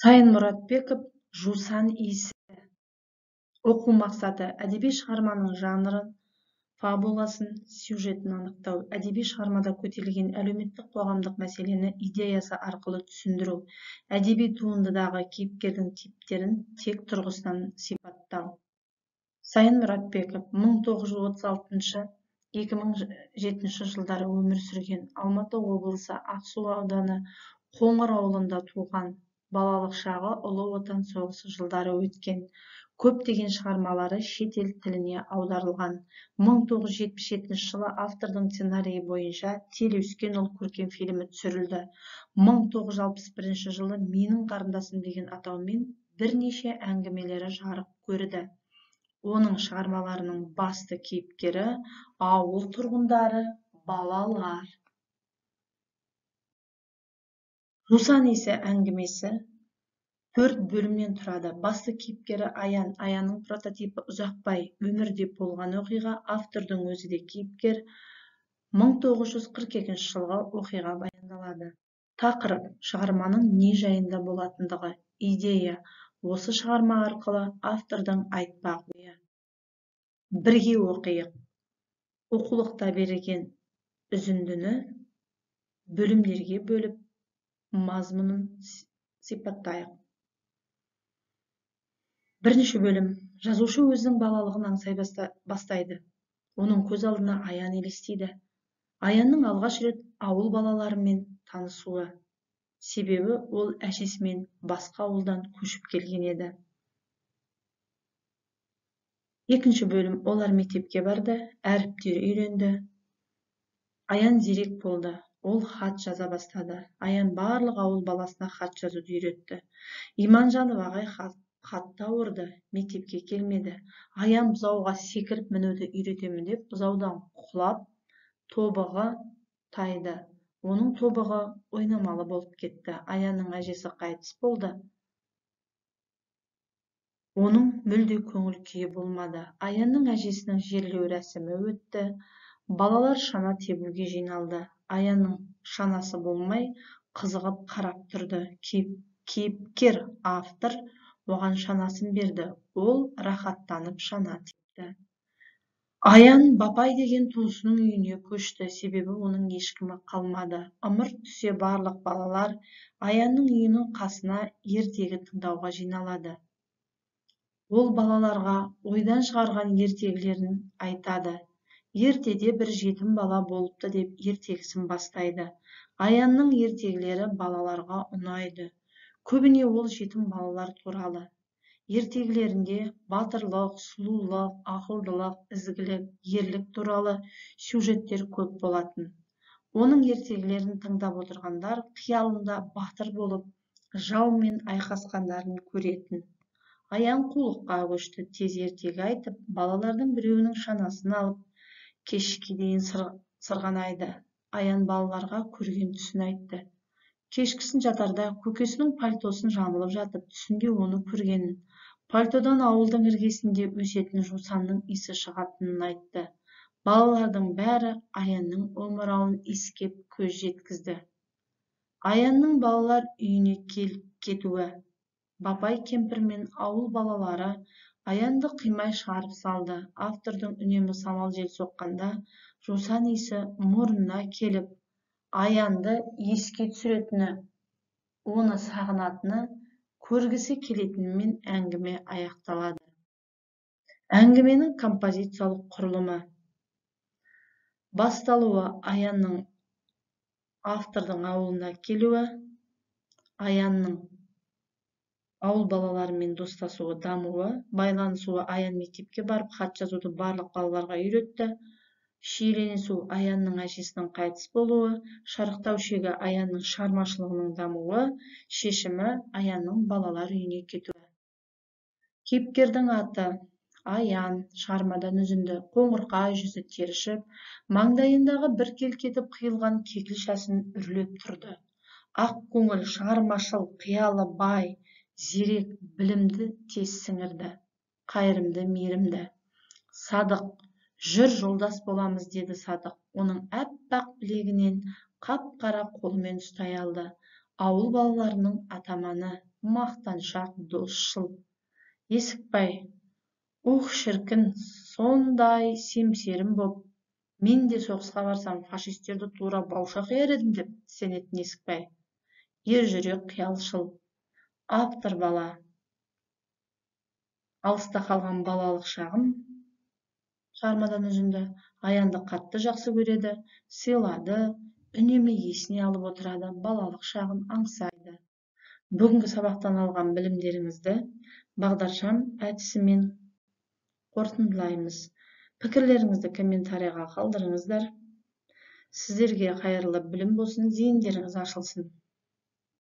Сайын Мұратбеков, «Жусан иісі». Оқу мақсаты: әдеби шығарманың жанрын, фабуласын, сюжетін анықтау, әдеби шығармада көтерілген әлеуметтік қоғамдық мәселені идеясы арқылы түсіндіру, әдеби туындыдағы кейіпкердің типтерін тек тұрғысынан сипаттау. Сайын Мұратбеков 1936-2007 жылдары өмір сүрген, Алматы облысы Ақсу ауданы Қоңыр ауылында туған. Балалық шағы Ұлы Отан соғысы жылдары өткен. Көптеген шығармалары шет ел тіліне аударылған. 1977 жылы автордың сценарийі бойынша «Телеүскен ұл» көркем фильмі түсірілді. 1961 жылы «Менің қарындасым» деген атаумен бірнеше әңгімелері жарық көрді. Оның шығармаларының басты кейіпкері ауыл тұрғындары, балалар. «Жусан иісі» әңгімесі 4 бөлімнен тұрады. Басты кейіпкері Аян. Аянның прототипі Ұзақбай. Өмірде болған оқиға, автордың өзі де кейіпкер. 1942 жылғы оқиға баяндалады. Тақырып: шығарманың не жайында болатындығы. Идея: осы шығарма арқылы автордың айтпақ ойы. Бірге оқиық. Оқулықта берілген үзіндіні бөлімдерге бөліп, мазмұнын сипаттайық. Бірінші бөлім. Жазушы өзінің балалығын аңсай бастайды. Оның көз алдына Аян елестейді. Аянның алғаш рет ауыл балаларымен танысуы. Себебі ол әжесімен басқа ауылдан көшіп келген еді. Екінші бөлім. Олар мектепке барды, әріптер үйренді. Аян зерек болды. Ол хат жаза бастады. Аян барлық ауыл баласына хат жазуды үйретті. Иманжанов ағай хатты ауырды, мектепке келмеді. Аян бұзауға секіріп мінуді үйретемін деп бұзаудан құлап, тобығы тайды. Оның тобығы ойнамалы болып кетті. Аянның әжесі қайтыс болды. Оның мүлде көңіл күйі болмады. Аянның әжесінің жерлеу рәсімі өтті. Балалар шана тебуге жиналды. Аянның шанасы болмай, қызығып қарап тұрды. Кейіпкер автор оған шанасын берді. Ол рахаттанып шана тепті. Аян Бапай деген туысының үйіне көшті, себебі оның ешкімі қалмады. Ымырт түсе барлық балалар Аянның үйінің қасына ертегі тыңдауға жиналады. Ол балаларға ойдан шығарған ертегілерін айтады. Ертеде бір жетім бала болыпты деп ертегісін бастайды. Аянның ертегілері балаларға ұнайды. Көбіне ол жетім балалар туралы. Ертегілерінде батырлық, сұлулық, ақылдылық, ізгілік, ерлік туралы сюжеттер көп болатын. Оның ертегілерін тыңдап отырғандар қиялында батыр болып, жаумен айқасқандарын көретін. Аян қулыққа көшті, тез ертегі айтып, балалардың біреуінің шанасын алып, кешке дейін сырғанайды. Аян балаларға көрген түсін айтты. Кешкісін жатарда көкесінің пальтосын жамылып жатып, түсінде оны көргенін, пальтодан ауылдың іргесінде өсетін жусанның иісі шығатынын айтты. Балалардың бәрі Аянның омырауын иіскеп көз жеткізді. Аянның балалар үйіне келіп кетуі. Бапай кемпір мен ауыл балалары Аянды қимай шығарып салды. Автордың үнемі самал жел соққанда жусан иісі мұрнына келіп, Аянды еске түсіретіні, оны сағынатыны, көргісі келетінімен әңгіме аяқталады. Әңгіменің композициялық құрылымы. Басталуы: Аянның автордың ауылына келуі, Аянның ауыл балаларымен достасуы, дамуы, байланысуы. Аян мектепке барып хат жазуды барлық балаларға үйретті. Шиеленісу: Аянның әжесінің қайтыс болуы, шарықтау шегі: Аянның шығармашылығының дамуы, шешімі: Аянның балалар үйіне кетуі. Кейіпкердің аты Аян. Шығармадан үзінді. Қоңырқай жүзі терішіп, маңдайындағы біркелкі етіп қиылған кекіл шашын үрлеп тұрды. Ақ көңіл, шығармашыл, қиялы бай, зерек, білімді тез сіңірді. Қайырымды, мейірімді. Садық. Жүр, жолдас боламыз, деді Садық. Оның аппақ білегінен қап-қара қолымен ұстай алды. Ауыл балаларының атаманы, мақтаншақ, досшыл. Есікбай: «Ух, шіркін, сондай семсерім боп, мен де соғысқа барсам, фашистерді тура бауша қияр едім», – деп тістенетін Есікбай. Ержүрек, қиялшыл. Автор бала. «Алыста қалған балалық шағым» шығармадан үзінді. Аянды қатты жақсы көреді, сыйлады, үнемі есіне алып отырады, балалық шағын аңсайды. Бүгінгі сабақтан алған білімдеріңізді бағдаршам әдісімен қорытындылаймыз. Пікірлеріңізді комментарийға қалдырыңыздар. Сіздерге қайырлы білім болсын, зейіндеріңіз ашылсын.